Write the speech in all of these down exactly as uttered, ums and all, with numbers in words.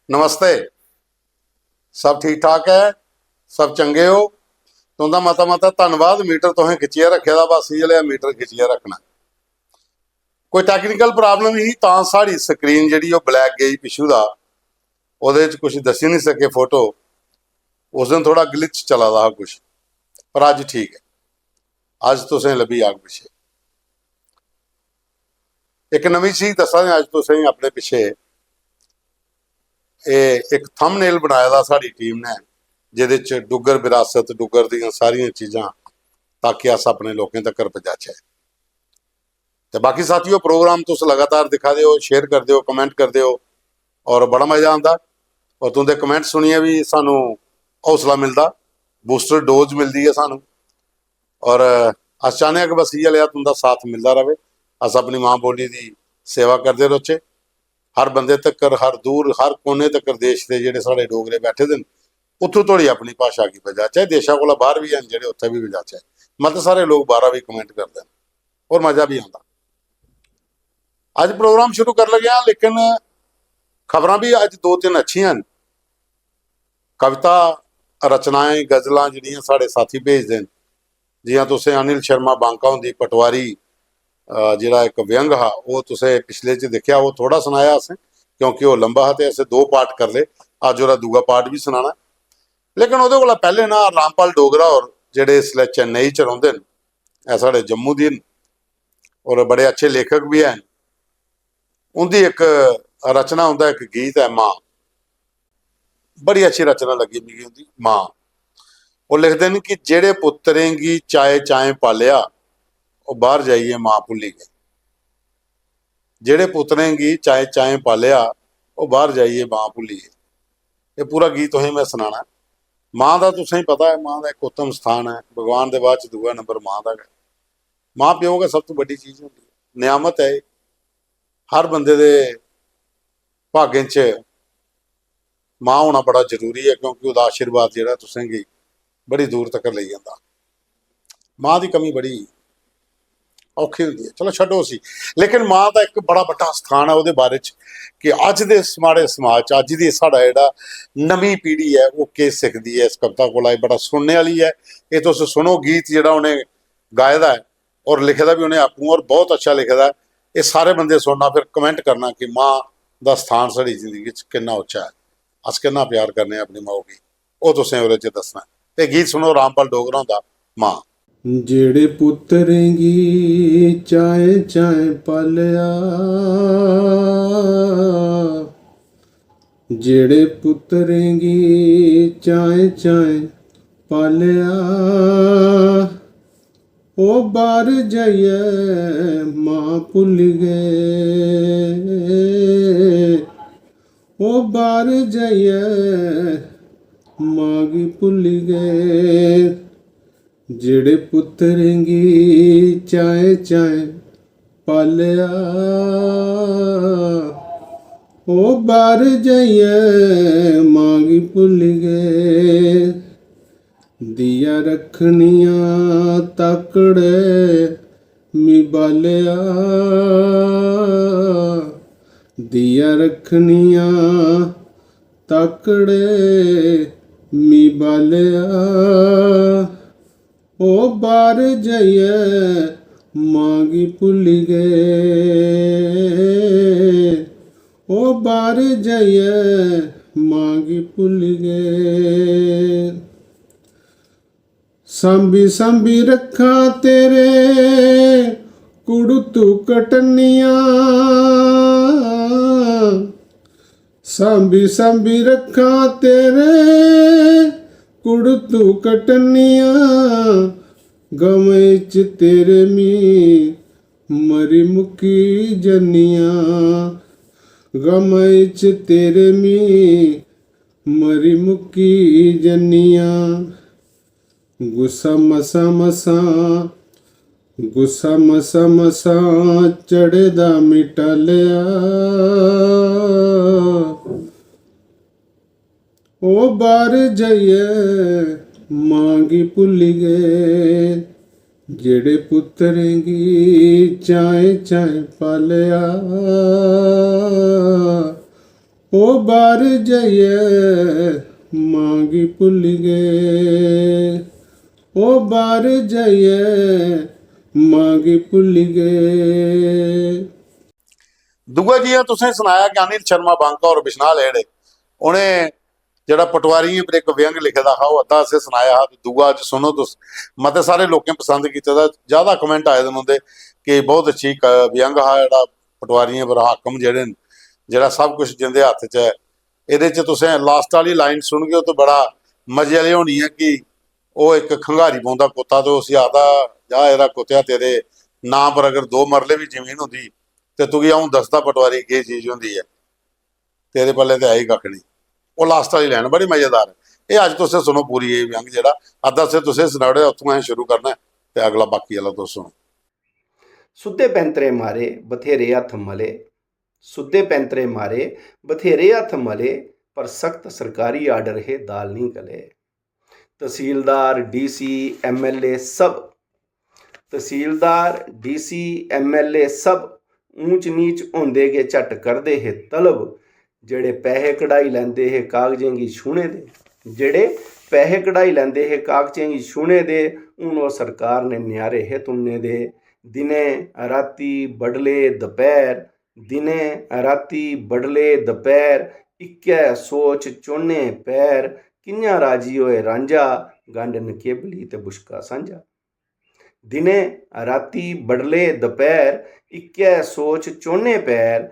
नमस्ते। सब ठीक ठाक ऐ? सब चंगे ओ? तुं'दा मता मता धन्नवाद। मीटर तुसें खिच्चियै रक्खे दा, बस इ'यै लेहा मीटर खिच्चियै रक्खना। कोई technical problem ही, तां साढ़ी screen जेह्ड़ी ओह् black गेई पिच्छू दा, ओह्दे च कुछ दस्सी निं सके photo। उस दिन थोह्ड़ा glitch चला दा हा कुछ, पर अज्ज ठीक ऐ। अज्ज तुसें लब्भी जाग पिच्छे। इक नमीं चीज दस्सा दे अज्ज तुसें अपने पिच्छे। एह् इक थंबनेल बनाए दा साढ़ी टीम ने, जेह्दे च डुग्गर विरासत, डुग्गर दियां सारियां चीजां, ताकि अस अपने लोकें तक्कर पजाचै। ते बाकी साथियो, प्रोग्राम तुस लगातार दिक्खा दे ओ, शेयर करदे ओ, कमेंट करदे ओ, और बड़ा मजा आंदा। और तुं'दे कमेंट सुनियै बी सानू हौसला मिलदा, बूस्टर डोज मिलदी ऐ सानू। और अस चाह्न्ने आं कि बस इ'यै लेआ तुं'दा साथ मिलदा र'वै, अस अपनी मां बोली दी सेवा करदे रौह्चै। हर बंदे तक्कर, हर दूर, हर कोने तक्कर देश दे जेह्ड़े साढ़े डोगरे बैठे दे न, उत्थूं धोड़ी अपनी भाशा गी पजाचै। देशा कोला बाह्र बी हैन जेह्ड़े, उत्थै बी पजाचै। मते सारे लोक बाह्रा बी कमेंट करदे न और मजा बी आंदा। अज्ज प्रोग्राम शुरू कर लगे आं, लेकिन खबरां बी अज्ज दो तिन्न अच्छियां न। कविता रचनाएं, गजलां जेह्ड़ियां साढ़े साथी भेजदे न, जि'यां तुसें अनिल शर्मा बांका हुंदी पटवारी, अ, जेह्ड़ा इक व्यंग हा, ओह् तुसें पिछले च दिक्खेआ, ओह् थोह्ड़ा सनाया असें, क्योंकि ओह् लंबा हा ते असें दो part कर ले। अज्ज ओह्दा दूआ part बी सनाना। लेकिन ओह्दे कोला पैह्लें ना, रामपाल डोगरा होर, जेह्ड़े इसलै चेन्नई च रौंह्दे न, एह् साढ़े जम्मू दे न और बड़े अच्छे लेखक बी हैन। उं'दी इक रचना, उं'दा इक गीत ऐ मां, बड़ी अच्छी रचना लग्गी मिगी उं'दी मां। ओह् लिखदे न कि जेह्ड़े पुत्तरें गी चाएं चाएं पालेआ, ओह् बाह्र जाइयै मां भुल्ली गे। जेह्ड़े पुत्तरें गी चाएं चाएं पालेआ, ओह् बाह्र जाइयै मां भुल्ली गे। एह् पूरा गीत तुसेंगी में सनाना। मां दा तुसेंगी पता ऐ, मां दा इक उत्तम स्थान ऐ, भगवान दे बाद च दूआ नंबर मां दा गै। मां प्यो गै सब तों बड्डी चीज होंदी ऐ, नियामत ऐ एह्। हर बंदे दे भागें च मां होना बड़ा जरूरी ऐ, क्योंकि ओह्दा आशीर्वाद जेह्ड़ा तुसेंगी बड़ी दूर तक्कर लेई जंदा। मां दी कमी बड़ी औखी होंदी ऐ, चलो छड्डो उसी। लेकिन मां दा इक बड़ा बड्डा स्थान ऐ ओह्दे बारे च, कि अज्ज दे इस माड़े समाज च, अज्ज दी साढ़ा जेह्ड़ा नमीं पीढ़ी ऐ, ओह् केह् सिखदी ऐ इस कविता कोला। एह् बड़ा सुनने आह्ली ऐ। एह् तुस सुनो, गीत जेह्ड़ा उ'नें गाए दा ऐ और लिखे दा बी उ'नें आपूं, और बहुत अच्छा लिखे दा ऐ। एह् सारे बंदे सुनना, फिर कमेंट करना कि मां दा स्थान साढ़ी जिंदगी च किन्ना उच्चा ऐ, अस किन्ना प्यार करने आं अपनी माऊ गी, ओह् तुसें ओह्दे च दस्सना। ते गीत सुनो, रामपाल डोगरा हुंदा मां। जेह्ड़े पुत्तरें गी चाएं चाएं पालेआ, जेह्ड़े पुत्तरें गी चाएं चाएं पालेआ, ओह् बाह्र जाइयै मां भुल्ली गे। ओह् बाह्र जाइयै मां गी भुल्ली गे। जेह्ड़े पुत्तरें गी चाएं चाएं पालेआ, ओह् बाह्र जाइयै मां गी भुल्ली गे। दिया रक्खनियां ताकड़े मी बालेआ, दिया रक्खनियां ताकड़े मी बालेआ। ओह् बाह्र जाइयै मां गी भुल्ली गे, ओह् बाह्र जाइयै मां गी भुल्ली गे। सांभी सांभी रक्खां तेरे कुड़तू कटनियां, सांभी सांभी रक्खां तेरे कुड़तू कटनियां। गम इच तेरे मी मरी मुक्की जन्नियां, गम इच तेरे मी मरी मुक्की जन्नियां। गुस्सा मसा मसा, गुस्सा मसा मसा चढ़े दा मिटा लिया। ओह् बाह्र जाइयै मां गी भुल्ली गे, जेह्ड़े पुत्तरें गी चाएं चाएं पालेआ। ओ बाहर जाइयै मां गी भुल्ली गे, ओ बाहर जाइयै मां गी भुल्ली गे। दूआ, जि'यां तुसें सनाया कि अनिल शर्मा बांका होर बिश्नाह आह्ले जेह्ड़े, उ'नें जेह्ड़ा पटवारियें पर इक व्यंग लिखे दा हा, ओह् अद्धा असें सनाया हा, ते दूआ अज्ज सुनो तुस। मते सारे लोकें पसंद कीते दा, ज्यादा comment आए दे न उं'दे कि बहुत अच्छी क-, व्यंग हा जेह्ड़ा पटवारियें पर, हाकम जेह्ड़े न, जेह्ड़ा सब कुछ जिं'दे हत्थ च ऐ। एह्दे च तुसें last आह्ली line सुनगे, ओह् ते बड़ा मजे आह्ली होनी ऐ कि ओह् इक खंगारी पौंदा कुत्ता ते उसी आखदा, "जा यरा कुत्तेआ, तेरे नांऽ पर अगर दो मरले बी जमीन होंदी ते तुगी अ'ऊं दसदा पटवारी केह् चीज होंदी ऐ, तेरे पल्ले ते है ही कक्ख निं।" ओह् last आह्ली line बड़ी मजेदार ऐ। एह् अज्ज तुस सुनो पूरी, एह् व्यंग जेह्ड़ा अद्धा असें तुसें सनाई ओड़ेआ, उत्थुआं असें शुरू करना ऐ ते अगला बाकी आह्ला तुस सुनो। सुद्धे पैंतरे मारे, बथेरे हत्थ मले। सुद्धे पैंतरे मारे, बथेरे हत्थ मले, पर सख्त सरकारी order हे, दाल निं गले। तसीलदार, डीसी, एमएलए सब, तसीलदार, डीसी, एमएलए सब ऊंच नीच होंदे गै झट्ट करदे हे तलब। जेह्ड़े पैहे कढाई लैंदे हे कागजें गी छूह्ने दे, जेह्ड़े पैहे कढाई लैंदे हे कागजें गी छूह्ने दे, हून ओह् सरकार ने न्यारे हे तुन्ने दे। दिनें राती बडले दपैह्र, दिनें राती बडले दपैह्र, इक्कै सोच चौने पैह्र, कि'यां राजी होए रांझा, गंढ नकेबली ते बुशका सांझा। दिनें राती बडले दपैह्र, इक्कै सोच चौने पैह्र,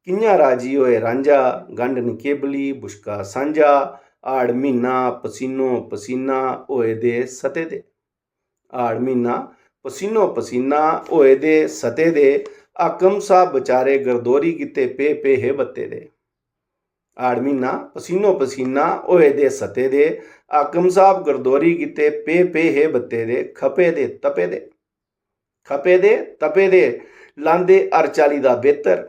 कि'यां राजी होए रांझा, गंढ नकेबली बुशका सांझा। हाड़ म्हीना पसीनो पसीना होए दे सते दे। हाड़ म्हीना पसीनो पसीना होए दे सते दे। हाकम साह्ब बचारे गरदौरी गित्ते पे पे हे बत्ते दे। हाड़ म्हीना पसीनो पसीना होए दे सते दे। हाकम साह्ब गरदौरी गित्ते पे पे हे बत्ते दे, खपे दे तपे दे। खपे दे तपे दे, लांदे हर चाल्ली दा बेह्तर।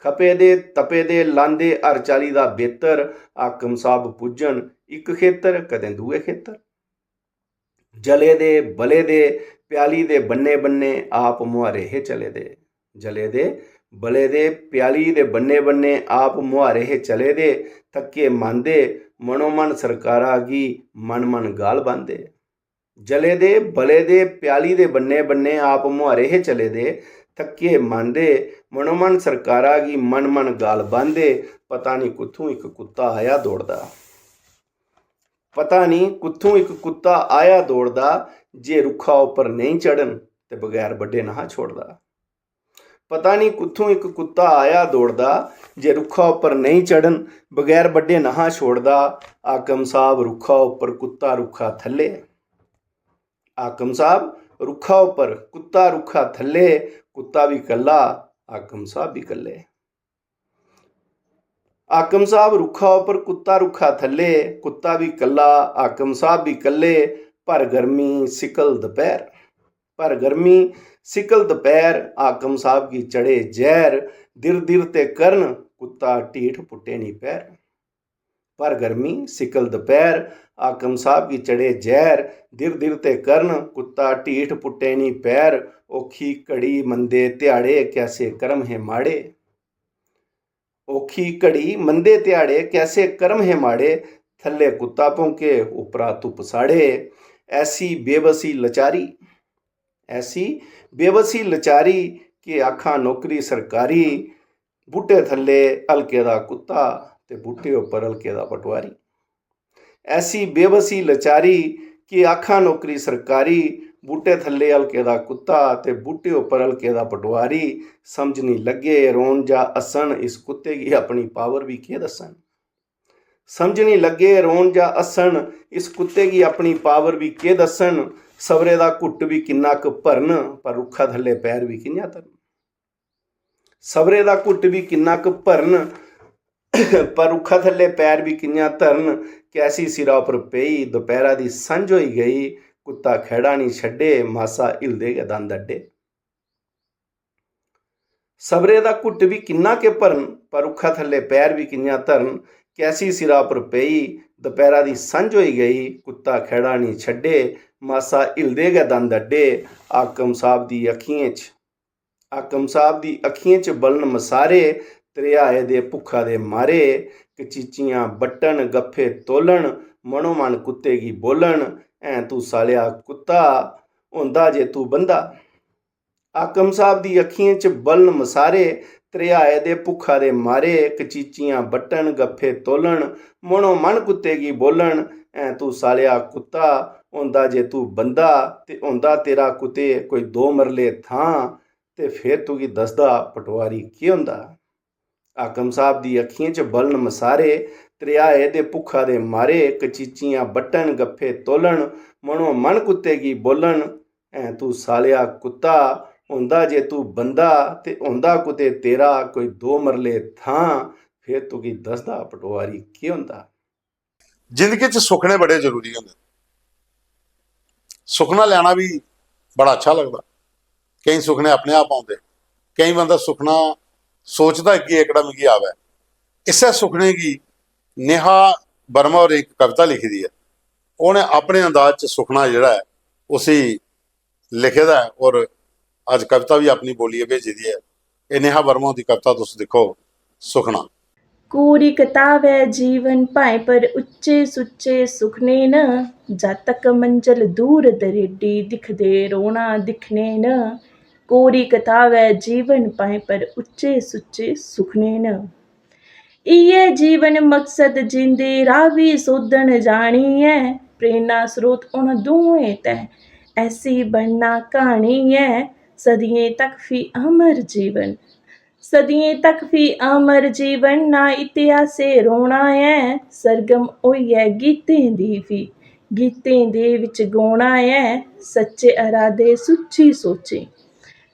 खपे दे तपे दे, लांदे हर चाल्ली दा बेह्तर। हाकम साह्ब पुज्जन इक खेतर, कदें दूए खेतर। जले दे बले दे, प्याली दे बन्ने बन्ने, आप मुहारे हे चले दे। जले दे बले दे, प्याली दे बन्ने बन्ने, आप मुहारे हे चले दे। थक्के मांदे मनोमन सरकारा गी, मन मन गाल बांदे। जले दे बले दे, प्याली दे बन्ने बन्ने, आप मुहारे हे चले दे। थक्के मांदे मनोमन सरकारा गी, मन मन गाल बांदे। पता निं कुत्थूं इक कुत्ता आया दौड़दा, पता निं कुत्थूं इक कुत्ता आया दौड़दा। जे रुक्खा उप्पर नेईं चढ़न ते बगैर बड्ढे नहा छोड़दा। पता निं कुत्थूं इक कुत्ता आया दौड़दा, जे रुक्खा उप्पर नेईं चढ़न, बगैर बड्ढे नहा छोड़दा। हाकम साह्ब रुक्खा उप्पर, कुत्ता रुक्खा थल्ले। हाकम साह्ब रुक्खा उप्पर, कुत्ता रुक्खा थल्ले। कुत्ता बी कल्ला, हाकम साह्ब बी कल्ले। हाकम साह्ब रुक्खा उप्पर, कुत्ता रुक्खा थल्ले। कुत्ता बी कल्ला, हाकम साह्ब बी कल्ले। भर गर्मी सिकल दपैह्र, भर गर्मी सिकल दपैह्र, हाकम साह्ब गी चढ़े जैह्र। दिर दिर ते करन कुत्ता ढीठ, पुट्टे निं पैह्र। भर गर्मी सिकल दपैह्र, हाकम साह्ब गी चढ़े जैह्र। दिर दिर ते करन कुत्ता ढीठ, पुट्टे निं पैह्र। औखी घड़ी मंदे ध्याड़े, कैसे कर्म हे माड़े। औखी घड़ी मंदे ध्याड़े, कैसे कर्म हे माड़े। थल्ले कुत्ता भौंके, उप्परा धुप्प साढ़े। ऐसी बेबसी लचारी, ऐसी बेबसी लचारी, के आखां नौकरी सरकारी। बूह्टे थल्ले हल्के दा कुत्ता ते बूह्टे उप्पर हल्के दा पटवारी। ऐसी बेबसी लचारी, के आखां नौकरी सरकारी। बूह्टे थल्ले हल्के दा कुत्ता ते बूह्टे उप्पर हल्के दा पटवारी। समझ निं लग्गे रोन जां हस्सन, इस कुत्ते गी अपनी power बी केह् दस्सन। समझ निं लग्गे रोन जां हस्सन, इस कुत्ते गी अपनी power बी केह् दस्सन। सब्रै दा घुट्ट बी किन्ना क भरन, पर रुक्खा थल्ले पैर बी कि'यां धरन। सब्रै दा घुट्ट बी किन्ना क भरन, पर रुक्खा थल्ले पैर बी कि'यां धरन। कैसी सिरा उप्पर पेई, दपैह्रा दी संझ होई गेई। कुत्ता खैड़ा निं छड्डे, मासा हिलदे गै दंद अड्डे। सब्रै दा घुट्ट बी किन्ना के भरन, पर रुक्खा थल्ले पैर बी कि'यां धरन। कैसी सिरा पर पेई, दपैह्रा दी संझ होई गेई। कुत्ता खैड़ा निं छड्डे, मासा हिलदे गै दंद अड्डे। हाकम साह्ब दी अक्खियें च, हाकम साह्ब दी अक्खियें च बलन मसारे। त्रेहाए दे भुक्खा दे मारे, कचीचियां बट्टन, गफ्फे तोलन, मनोमन कुत्ते गी बोलन, ऐं तू सालेआ कुत्ता, होंदा जे तू बंदा। हाकम साहब दी अक्खियें च बलन मसारे, त्रेहाए दे भुक्खा दे मारे, कचीचियां बट्टन, गफ्फे तोलन, मनोमन कुत्ते गी बोलन, ऐं तू सालेआ कुत्ता, होंदा जे तू बंदा, ते होंदा तेरा कुतै कोई दो मरले थां, ते फेर तुगी दसदा पटवारी केह् होंदा। हाकम साहब दी अक्खियें च बलन मसारे, त्रेहाए दे भुक्खा दे मारे, कचीचियां बट्टन, गफ्फे तोलन, मनोमन कुत्ते गी बोलन, ऐं तू सालेआ कुत्ता, होंदा जे तू बंदा, ते होंदा कुतै तेरा कोई दो मरले थां, फेर तुगी दसदा पटवारी केह् होंदा। जिंदगी च सुखने बड़े जरूरी होंदे। सुखना लैना बी बड़ा अच्छा लगदा। केईं सुखने अपने आप औंदे, केईं बंदा सुखना सोचदा कि एह्कड़ा मिगी आवै। इस्सै सुखने गी नेहा वर्मा होरें इक कविता लिखी दी ऐ। उ'नें अपने अंदाज च सुखना जेह्ड़ा ऐ, उसी लिखे दा ऐ, और अज्ज कविता बी अपनी बोलियै भेजी दी ऐ। एह् नेहा वर्मा हुंदी कविता तुस दिक्खो, सुखना। कोरी कताब ऐ जीवन भाएं, पर उच्चे सुच्चे सुखने न, जद तक मंजल दूर दरेडी, दिखदे रौह्ना दिक्खने न। कोरी कताब ऐ जीवन भाएं, पर उच्चे सुच्चे सुखने न। इ'यै जीवन मकसद जींदे राह् बी सोधन जानी ऐ। प्रेरणा स्रोत उ'न दोऐ तै ऐसी बनना क्हानी ऐ। सदियें तक फ्ही अमर जीवन, सदियें तक फ्ही अमर जीवन ना इतिहासे रौह्ना ऐ। सरगम होइयै गीतें दी फ्ही, गीतें दे बिच गौना ऐ। सच्चे अरादे सुच्ची सोचें,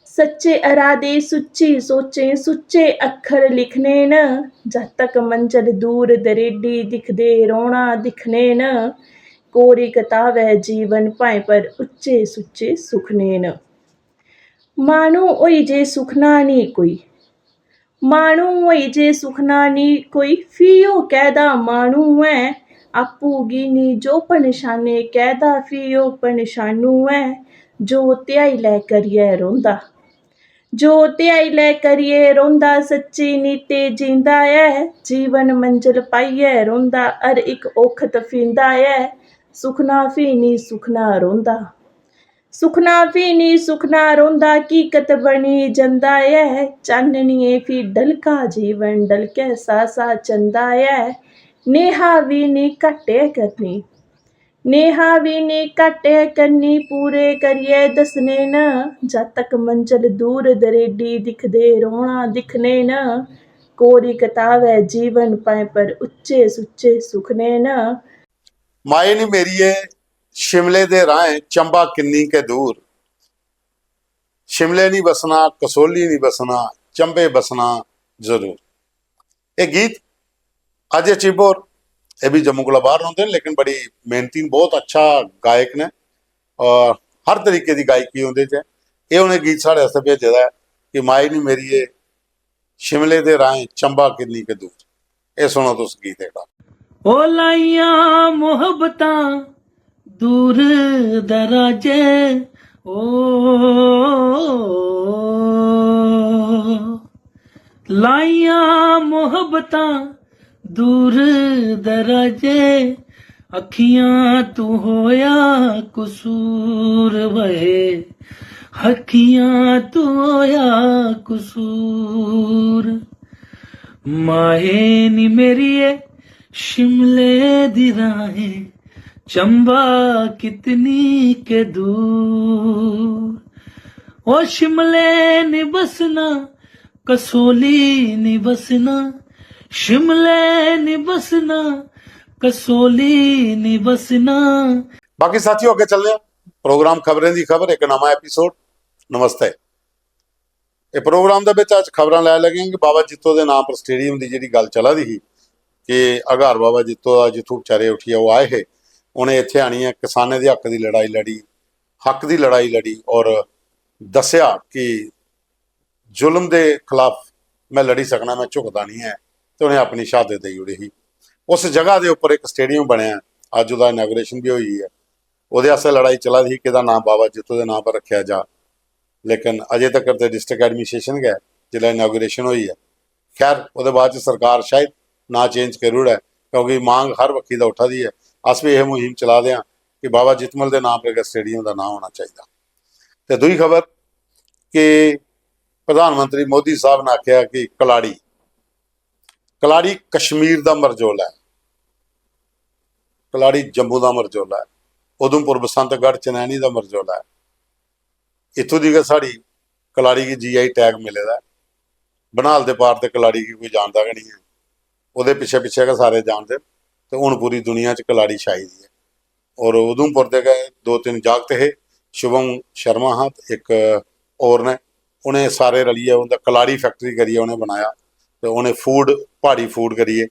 सच्चे अरादे सुच्ची सोचें, सुच्चे अक्खर लिखने न। जद तक मंजल दूर दरेडी, दिखदे रौह्ना दिक्खने न। कोरी कताब ऐ जीवन भाएं, पर उच्चे सुच्चे सुखने न। माह्नू होई जे सुखना निं कोई, माह्नू होई जे सुखना निं कोई, फ्ही ओह् कैह्दा माह्नू ऐ? आपूं गी निं जो पन्छाने, कैह्दा फ्ही ओह् पन्छानू ऐ? जो ध्याई लै करियै रौंह्दा, जो ध्याई लै करियै रौंह्दा, सच्ची नीते जींदा ऐ। जीवन मंजल पाइयै रौंह्दा, हर इक औखत फींदा ऐ। सुखना फ्ही निं सुखना रौंह्दा, सुखना फ्ही निं सुखना रौंह्दा, हकीकत बनी जंदा ऐ। चाननिये फ्ही डलका जीवन, डलकै सा सा चंदा ऐ। नेहा बी निं घाटे करनी, नेहा बी निं घाटे करनी, पूरे करियै दस्सने न। जद तक मंजल दूर दरेडी, दिखदे रौह्ना दिक्खने न। कोरी कताब ऐ जीवन भाएं, पर उच्चे सुच्चे सुखने न। माए नी मेरिये, शिमले दे राहें चंबा किन्नी के दूर। शिमले नी बसना, कसोली नी बसना, चंबे बसना जरूर। एह् गीत अजय चिब होर, एह् बी जम्मू कोला बाहर रौंह्दे न, लेकिन बड़ी मेहनती न, बहुत अच्छा गायक न और हर तरीके दी गायकी उं'दे च ऐ। एह् उ'नें गीत साढ़े आस्तै भेजे दा ऐ कि माए नी मेरिये, शिमले दे राहें चंबा किन्नी के दूर। एह् सुनो तुस गीत एह्कड़ा। ओ लाइयां मोहब्बतां दूर दराजे, ओ लाइयां मोहब्बतां दूर दराजे, अखियां तू होया कसूर वे, अखियां तू होया कसूर। माए नी मेरिये, शिमले दी राहें चंबा कितनी के दूर। ओ शिमले नी बसना, कसोली नी बसना, शिमले नी बसना, कसोली नी बसना। बाकी साथियों, अग्गें चलने आं। प्रोग्राम खबरें दी खबर, इक नमां एपिसोड। नमस्ते। एह् प्रोग्राम दे बिच अज्ज खबरां लै लगे आं कि बाबा जित्तो दे नाम पर स्टेडियम दी जेह्ड़ी गल्ल चला दी ही कि अघार बाबा जित्तो दा जित्थूं बेचारे उठियै ओह् आए हे, उ'नें इत्थै आनियै किसानें दे हक्क दी लड़ाई लड़ी, हक्क दी लड़ाई लड़ी और दस्सेआ कि जुल्म दे खिलाफ में लड़ी सकना, में झुकदा निं ऐ, ते उ'नें अपनी शहादत देई ओड़ी ही। उस जगह दे उप्पर इक स्टेडियम बनेआ, अज्ज ओह्दा इनागुरेशन बी होई गेआ। ओह्दे आस्तै लड़ाई चला दी ही कि एह्दा नांऽ बाबा जित्तो दे नांऽ पर रक्खेआ जा, लेकिन अजें तक्कर ते डिस्ट्रिक्ट एडमिनिस्ट्रेशन गै, जिसलै इनागुरेशन होई ऐ, खैर, ओह्दे बाद च सरकार शायद नांऽ चेंज करी ओड़ै, क्योंकि मांग हर बक्खी दा उट्ठा दी ऐ। अस बी एह् मुहिम चला दे आं कि बाबा जितमल दे नांऽ पर गै स्टेडियम दा नांऽ होना चाहिदा। ते दूई खबर कि प्रधानमंत्री मोदी साहब ने आखेआ कि कलाड़ी, कलाड़ी कश्मीर दा मरजोला ऐ, कलाड़ी जम्मू दा मरजोला ऐ, उधमपुर, बसंतगढ़, चनैनी दा मरजोला ऐ। इत्थूं दी गै साढ़ी कलाड़ी गी जीआई टैग मिले दा ऐ। बनिहाल दे पार ते कलाड़ी गी कोई जानदा गै निं ऐ, ओह्दे पिच्छे पिच्छे गै सारे जानदे न। ते हून पूरी दुनिया च कलाड़ी छाई दी ऐ। और उधमपुर दे गै दो तिन्न जागत हे, शुभम शर्मा हा ते इक होर ने, उ'नें सारे रलियै उं'दा कलाड़ी फैक्टरी करियै उ'नें बनाया ते उ'नें फूड, प्हाड़ी फूड करियै,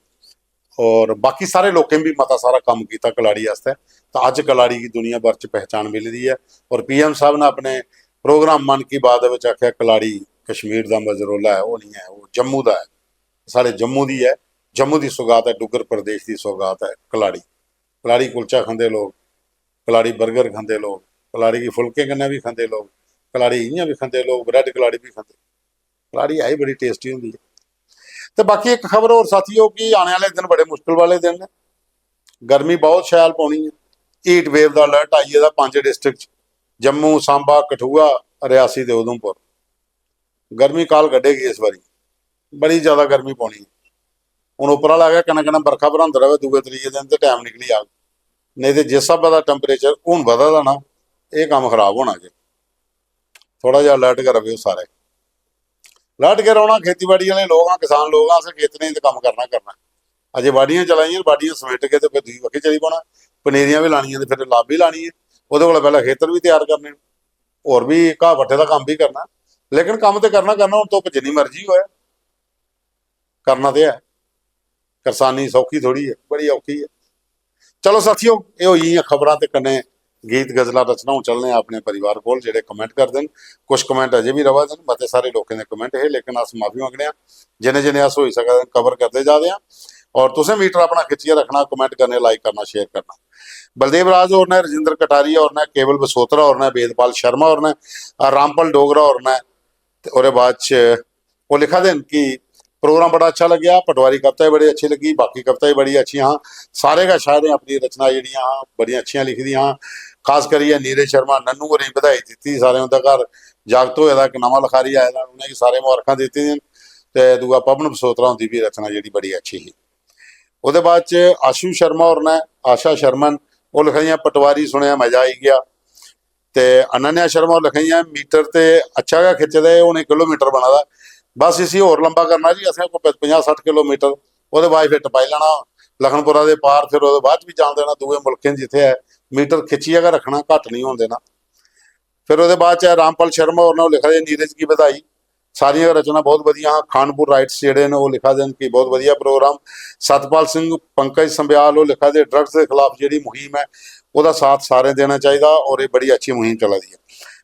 और बाकी सारे लोकें बी मता सारा कम्म कीता कलाड़ी आस्तै। तां अज्ज कलाड़ी गी दुनिया भर च पहचान मिली दी ऐ। और पीएम साहब ने अपने प्रोग्राम मन की बात दे बिच आखेआ, कलाड़ी कश्मीर दा मजरोला ऐ, ओह् निं ऐ, ओह् जम्मू दा ऐ, साढ़े जम्मू दी ऐ, जम्मू दी सौगात ऐ, डुग्गर प्रदेश दी सौगात ऐ कलाड़ी। कलाड़ी कुलचा खंदे लोक, कलाड़ी बर्गर खंदे लोक, कलाड़ी गी फुलके कन्नै बी खंदे लोक, कलाड़ी इ'यां बी खंदे लोक, ब्रेड कलाड़ी बी खंदे। कलाड़ी है ही बड़ी टेस्टी होंदी ऐ। ते बाकी इक खबर होर साथियो कि आने आह्ले दिन बड़े मुश्कल वाले दिन न। गर्मी बहुत शैल पौनी ऐ। हीट वेव दा अलर्ट आई गेदा पंज डिस्ट्रिक्ट च, जम्मू, सांबा, कठुआ, रियासी ते उधमपुर। गर्मी काल कड्ढेगी इस बारी, बड़ी ज्यादा गर्मी पौनी ऐ। हून उप्पर आह्ला गै कन्नै कन्नै बरखा बरंदा र'वै, दूए त्रिये दिन ते टैम निकली जाग। नेईं ते जिस स्हाबै दा टैम्परेचर हून बधा दा ना, एह् कम्म खराब होना जे। थोह्ड़ा जेहा अलर्ट गै र'वेओ सारे। अलर्ट गै रौह्ना, खेतीबाड़ी आह्ले लोक आं, किसान लोक आं, असें खेतरें च ते कम्म करना करना। अजें बाड्डियां चला दियां, बाड्डियां समेटगे ते फिर दूई बक्खी चली पौना। पनीरियां बी लानियां ते फिर लाब्बी लानी ऐ, ओह्दे कोला पैह्लें खेतर बी त्यार करने न, होर बी घाऽ पट्ठे दा कम्म बी करना। लेकिन कम्म ते करना करना, हून धुप्प जिन्नी मर्जी होऐ, करना ते है। करसानी सौखी थोड़ी ऐ, बड़ी औखी ऐ। चलो साथियो, एह् होई गेइयां खबरां ते कन्नै गीत गजलां रचनां। हून चलने आं अपने परिवार कोल, जेह्ड़े कमेंट करदे न। कुछ कमेंट अजें बी रवा दे न, मते सारे लोकें दे कमेंट हे, लेकिन अस माफी मंगने आं। जिन्ने जिन्ने अस होई सका दे कवर करदे जा दे आं। और तुसें मीटर अपना खिच्चियै रक्खना, कमेंट करने, लाइक करना, शेयर करना। बलदेव राज होर ने, रजिंदर कटारिया होर ने, केवल बसोत्रा होर ने, वेदपाल शर्मा होर ने, रामपाल डोगरा होर ने, ते ओह्दे बाद च ओह् लिखा दे न कि प्रोग्राम बड़ा अच्छा लग्गेआ, पटवारी कविता बी बड़ी अच्छी लग्गी, बाकी कविता बी बड़ी अच्छियां हां। सारे गै शायरें अपनी रचना जेह्ड़ियां हां, बड़ियां अच्छियां लिखी दियां हां। खास करियै नीरज शर्मा नन्नू होरें गी बधाई दित्ती, सारें उं'दे घर जागत होए दा, इक नमां लखारी आए दा, उ'नेंगी सारें मबारखां दित्ती दियां न। ते दूआ पवन बसोत्रा हुंदी बी रचना जेह्ड़ी बड़ी अच्छी ही। ओह्दे बाद च आशु शर्मा होर ने, आशा शर्मन, ओह् लिखा दियां, "पटवारी सुनेआ, मजा आई गेआ।" ते अनन्या शर्मा होर लिखा दियां, "मीटर ते अच्छा गै खिच्चे दा, एह् हून इक किलोमीटर बना दा, बस इसी होर लंबा करना जी, असें कोई पंजाह् सट्ठ किलोमीटर, ओह्दे बाद फिर टपाई लैना लखनपुरा दे पार, फिर ओह्दे बाद बी जान देना दूए मुल्खें जित्थै ऐ, मीटर खिच्चियै गै रक्खना, घट्ट निं होन देना।" फिर ओह्दे बाद च रामपाल शर्मा होर ने, ओह् लिखा दे, "नीरज गी बधाई, सारियां गै रचनां बहुत बधिया हां।" खानपुर राइट्स जेह्ड़े न, ओह् लिखा दे न कि बहुत बधिया प्रोग्राम। सतपाल सिंह पंकज संब्याल, ओह् लिखा दे, "ड्रग्स दे खिलाफ जेह्ड़ी मुहिम ऐ, ओह्दा साथ सारें देना चाहिदा और एह् बड़ी अच्छी मुहिम चला दी ऐ।"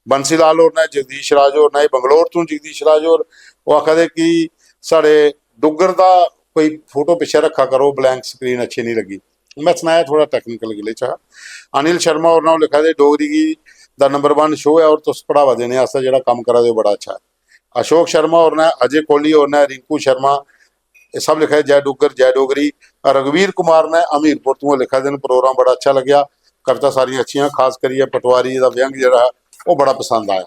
बंसी लाल होर ने, जगदीश राज होर ने, बंगलोर तों जगदीश राज होर, ओह् आखा दे कि साढ़े डुग्गर दा कोई फोटो पिच्छे रक्खा करो, ब्लैंक स्क्रीन अच्छी नहीं लग्गी। में सनाया थोह्ड़ा टेक्निकल ग्लिच हा। अनिल शर्मा होर ने, ओह् लिखा दे, "डोगरी गी दा नंबर वन शो ऐ और तुस बढ़ावा देने आस्तै जेह्ड़ा कम्म करा दे ओ, बड़ा अच्छा ऐ।" अशोक शर्मा होर ने, अजय कोहली होर ने, रिंकू शर्मा, एह् सब लिखा दे, "जय डुग्गर, जय डोगरी।" रघुवीर कुमार ने हमीरपुर तों लिखा दे न, "प्रोग्राम बड़ा अच्छा लग्गेआ, कविता सारियां अच्छियां, खास करियै पटवारी दा व्यंग जेह्ड़ा हा, ओह् बड़ा पसंद आया।"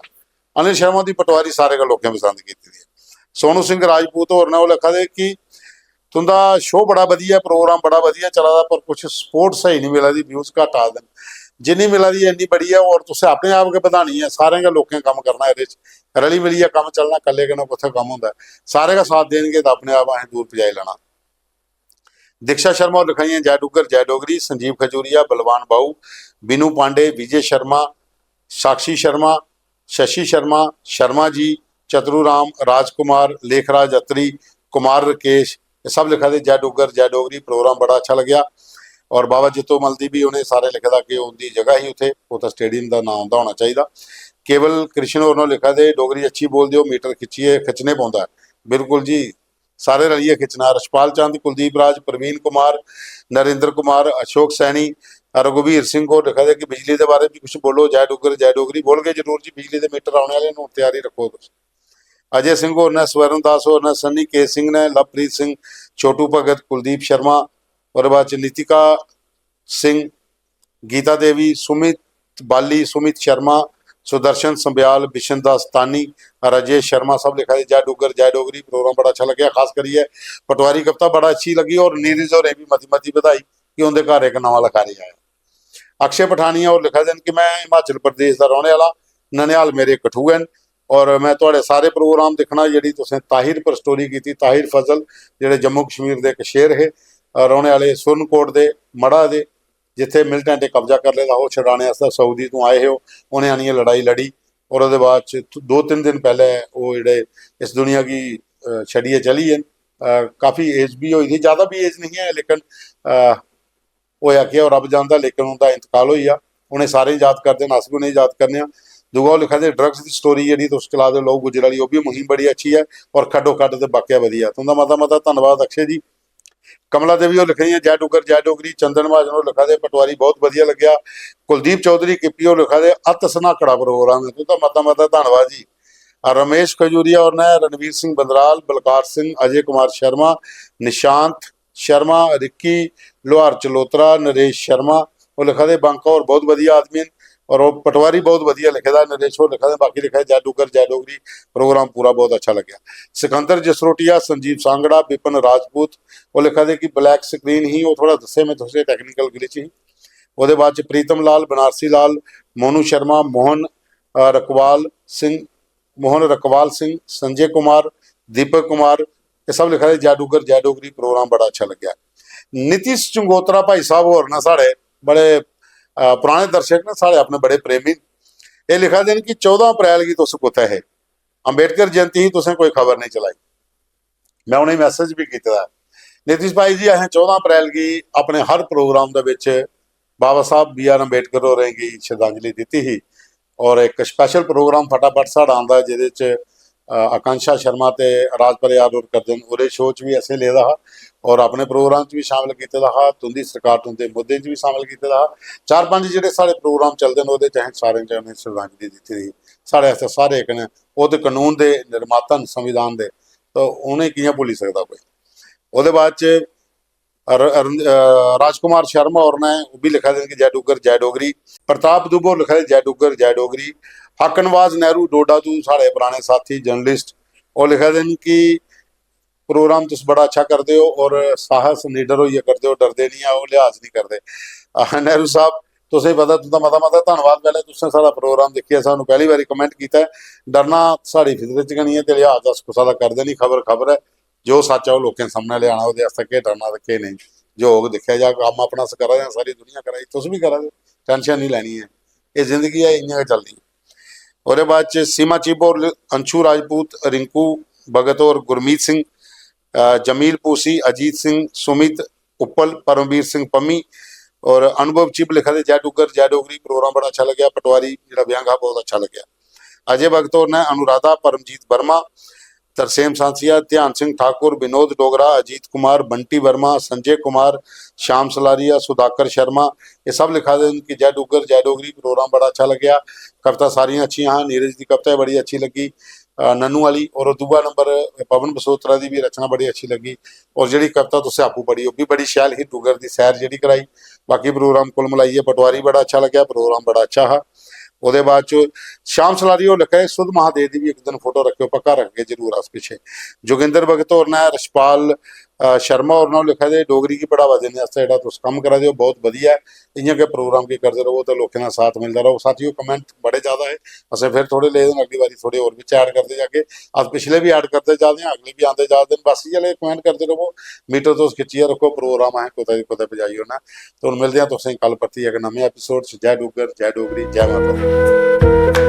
अनिल शर्मा दी पटवारी सारे गै लोकें पसंद कीती दी ऐ। सोनू सिंह राजपूत होर ने, ओह् लिखा दे कि तुं'दा शो बड़ा बधिया, प्रोग्राम बड़ा बधिया चला दा, पर कुछ सपोर्ट स्हेई निं मिला दी, व्यूज घट्ट आ दे न। जिन्नी मिला दी ऐ, इन्नी बड़ी ऐ, होर तुसें अपने आप गै बधानी ऐ। सारें गै लोकें कम्म करना एह्दे च, रली मिलियै कम्म चलना, कल्ले कन्नै कुत्थै कम्म होंदा ऐ। सारे गै साथ देन गे तां अपने आप असें दूर पजाई लैना। दीक्षा शर्मा होर लिखा दियां, "जय डुग्गर, जय डोगरी।" संजीव खजूरिया, बलवान बाऊ, बिनू पांडे, विजय शर्मा, साक्षी शर्मा, शशि शर्मा, शर्मा जी, चतरू राम, राजकुमार, लेखराज अत्री, कुमार राकेश, एह् सब लिखा दे, "जय डुग्गर, जय डोगरी, प्रोग्राम बड़ा अच्छा लग्गेआ।" और बाबा जित्तो मल दी बी उ'नें सारे लिखे दा कि उं'दी जगह ही उत्थै, उत्थै स्टेडियम दा नांऽ उं'दा होना चाहिदा। केवल कृष्ण होर ने लिखा दे, "डोगरी अच्छी बोलदे ओ, मीटर खिच्चियै खिच्चने पौंदा ऐ।" बिल्कुल जी, सारे रलियै खिच्चना। रशपाल चंद, कुलदीप राज, प्रवीण कुमार, नरेंद्र कुमार, अशोक सैनी, रघुवीर सिंह होर लिखा दे कि बिजली दे बारे च कुछ बोलो, जय डुग्गर, जय डोगरी। बोलगे जरूर जी, बिजली दे मीटर औने आह्ले न, हून त्यारी रक्खो तुस। अजय सिंह होर ने, स्वर्ण दास होर ने, सन्नी के सिंह ने, लवप्रीत सिंह, छोटू भगत, कुलदीप शर्मा, ओह्दे बाद च नितिका सिंह, गीता देवी, सुमित बाली, सुमित शर्मा, सुदर्शन संब्याल, बिशन दास तानी, राजेश शर्मा सब लिखा दे, "जय डुग्गर, जय डोगरी, प्रोग्राम बड़ा अच्छा लग्गेआ।" खास करियै पटवारी कविता बड़ा अच्छी लग्गी और नीरज होरें बी मती मती बधाई कि उं'दे घर इक नमां लखारी आया। अक्षय पठानिया होर लिखा दे न कि "मैं हिमाचल प्रदेश दा रौह्ने आह्ला, ननिहाल मेरे कठुए न और मैं थुआढ़े सारे प्रोग्राम दिक्खना।" जेह्ड़ी तुसें ताहिर पर स्टोरी कीती, ताहिर फजल जेह्ड़े जम्मू कश्मीर दे इक शेर हे, अ, रौह्ने आह्ले सुरनकोट दे, मढ़ा दे, जित्थै मिलिटेंटें कब्जा करी लेदा हा, ओह् छड़ाने आस्तै सऊदी तों आए हे, ओह्, उ'नें आनियै लड़ाई लड़ी और ओह्दे बाद च दो तिन्न दिन पैह्लें ओह् जेह्ड़े इस दुनिया गी, अ, छड्डियै चली गे न। अ, काफी एज बी होई दी, ज्यादा बी एज नहीं ऐ, लेकिन, अ, होया केह्, ओह् रब जानदा, लेकिन उं'दा इंतकाल होई गेआ। उ'नें सारें गी याद करदे न, अस बी उ'नेंगी याद करने आं। दूआ ओह् लिखा दे, "ड्रग्स दी स्टोरी जेह्ड़ी तुस चला दे ओ, लहू गुज्जर आह्ली, ओह् बी मुहिम बड़ी अच्छी ऐ और खड्डो खड्ड ते वाकया बधिया।" तुं'दा मता मता धन्नवाद अक्षय जी। कमला देवी होर लिखा दियां, "जय डुग्गर, जय डोगरी।" चंदन महाजन होर लिखा दे, "पटवारी बहुत बधिया लग्गेआ।" कुलदीप चौधरी किप्पी होर लिखा दे, "अत सन्हाकड़ा प्रोग्राम ऐ।" तुं'दा मता मता धन्नवाद जी। रमेश खजूरिया होर ने, रणवीर सिंह बंदराल, बलकार सिंह, अजय कुमार शर्मा, निशांत शर्मा, रिक्की, लोहार चलोत्रा, नरेश शर्मा, ओह् लिखा दे, "बांका होर बहुत बधिया आदमी न और ओह् पटवारी बहुत बधिया लिखे दा।" नरेश होर लिखा दे, बाकी लिखा दे, "जय डुग्गर, जय डोगरी, प्रोग्राम पूरा बहुत अच्छा लग्गेआ।" सिकंदर जसरोटिया, संजीव सांगड़ा, विपिन राजपूत, ओह् लिखा दे कि ब्लैक स्क्रीन ही, ओह् थोह्ड़ा दस्से में तुसें, टैक्नीकल ग्लिच ही। ओह्दे बाद च प्रीतम लाल, बनारसी लाल, मोनू शर्मा, मोहन, अ, रकवाल सिंह, मोहन रकवाल सिंह, संजय कुमार, दीपक कुमार, एह् सब लिखा दे, "जय डुग्गर, जय डोगरी, प्रोग्राम बड़ा अच्छा लग्गेआ।" नीतीश चंगोत्रा भाई साहब होर न, साढ़े बड़े, अ, पराने दर्शक न, साढ़े अपने बड़े प्रेमी न। एह् लिखा दे न कि "चौदां अप्रैल गी तुस कुत्थै हे? अंबेडकर जयंती ही, तुसें कोई खबर नहीं चलाई।" मैं उ'नेंगी मैसेज बी कीते दा ऐ। नीतीश भाई जी, असें चौदां अप्रैल गी अपने हर प्रोग्राम दे बिच बाबा साहब बी आर अंबेडकर होरें गी श्रद्धांजलि दित्ती ही और इक स्पेशल प्रोग्राम फटाफट साढ़ा आंदा, जेह्दे च, अ, आकांक्षा शर्मा ते राज परिहार होर करदे न, ओह्दे शो च बी असें लेदा हा और अपने प्रोग्राम च बी शामिल कीते दा हा, तुं'दी सरकार तुं'दे मुद्दें च बी शामिल कीते दा हा। चार पंज जेह्ड़े साढ़े प्रोग्राम चलदे न, ओह्दे च असें सारें च उ'नें श्रद्धांजलि दित्ती दी ही। साढ़े आस्तै सारे इक न, ओह् ते कानून दे निर्माता न, संविधान दे, तो उ'नें कि'यां भुल्ली सकदा कोई? ओह्दे बाद च र-, र-, अ, राजकुमार शर्मा होर ने ओह् बी लिखा दे न कि "जय डुग्गर, जय डोगरी।" प्रताप दुब होर लिखा दे, "जय डुग्गर, जय डोगरी।" हक नवाज नेहरू डोडा तू साढ़े पराने साथी जर्नलिस्ट, ओह् लिखा दे न कि "प्रोग्राम तुस बड़ा अच्छा करदे ओ और साहस निडर होइयै करदे ओ, डरदे निं आओ, लिहाज निं करदे।" आह, नेहरू साहब, तुसें पता, तुं'दा मता मता धन्नवाद। पैह्लें तुसें साढ़ा प्रोग्राम दिक्खियै सानूं पैह्ली बारी कमेंट कीता ऐ। डरना साढ़ी फितरत च गै निं ऐ ते लिहाज अस कुसै दा करदे निं। खबर खबर ऐ, जो सच्च ऐ ओह् लोकें सामनै लेआना, ओह्दे आस्तै केह् डरना ते केह् नेईं। जो होग दिक्खेआ जाग, कम्म अपना अस करा दे आं, सारी दुनिया करा दी, तुस बी करा दे, टैंशन निं लैनी ऐ। एह् जिंदगी ऐ, इ'यां गै चलदी। ओह्दे बाद च सीमा चिब होर, अंशु राजपूत, रिंकू भगत होर, गुरमीत सिंह, अ, जमील पूसी, अजीत सिंह, सुमित उप्पल, परमवीर सिंह पम्मी और अनुभव चिब लिखा दे, "जय डुग्गर, जय डोगरी, प्रोग्राम बड़ा अच्छा लग्गेआ, पटवारी जेह्ड़ा व्यंग हा, बहुत अच्छा लग्गेआ।" अजय भगत होर ने, अनुराधा, परमजीत वर्मा, तरसेम सांसिया, ध्यान सिंह ठाकुर, विनोद डोगरा, अजीत कुमार, बंटी वर्मा, संजय कुमार, श्याम सलारिया, सुधाकर शर्मा, एह् सब लिखा दे न कि "जय डुग्गर, जय डोगरी, प्रोग्राम बड़ा अच्छा लग्गेआ, कविता सारियां अच्छियां हां, नीरज दी कविता बड़ी अच्छी लग्गी, अ, नन्नू आह्ली, और दूआ नंबर पवन बसोत्रा दी बी रचना बड़ी अच्छी लग्गी, और जेह्ड़ी कविता तुसें आपूं पढ़ी, ओह् बी बड़ी शैल ही, डुग्गर दी सैर जेह्ड़ी कराई। बाकी प्रोग्राम कुल मलाइयै पटवारी बड़ा अच्छा लग्गेआ, प्रोग्राम बड़ा अच्छा हा।" ओह्दे बाद च श्याम सलारी होर लिखा दे, "सुध महादेव दी बी इक दिन फोटो रक्खेओ, पक्का रखगे जरूर अस पिच्छे।" जोगिंदर भगत होर ने, रशपाल, अ, शर्मा होर ने, ओह् लिखा दे, "डोगरी गी बढ़ावा देने आस्तै जेह्ड़ा तुस कम्म करा दे ओ, बहुत बधिया ऐ। इ'यां गै प्रोग्राम गी करदे र'वो ते लोकें दा साथ मिलदा र'वो।" साथियो, कमेंट बड़े ज्यादा है, असें फिर थोड़े ले दे न, अगली बारी थोड़े होर बिच ऐड करदे जागे। अस पिछले बी ऐड करदे जा दे आं, अगले बी आंदे जा दे न। बस इ'यै ले कमेंट करदे र'वो, मीटर तुस खिच्चियै रक्खो, प्रोग्राम असें कुतै दी कुतै पजाई ओड़ना। ते हुन मिलदे आं तुसें कल परतियै इक नमें एपिसोड च। जय डुग्गर, जय डोगरी, जय माता दी।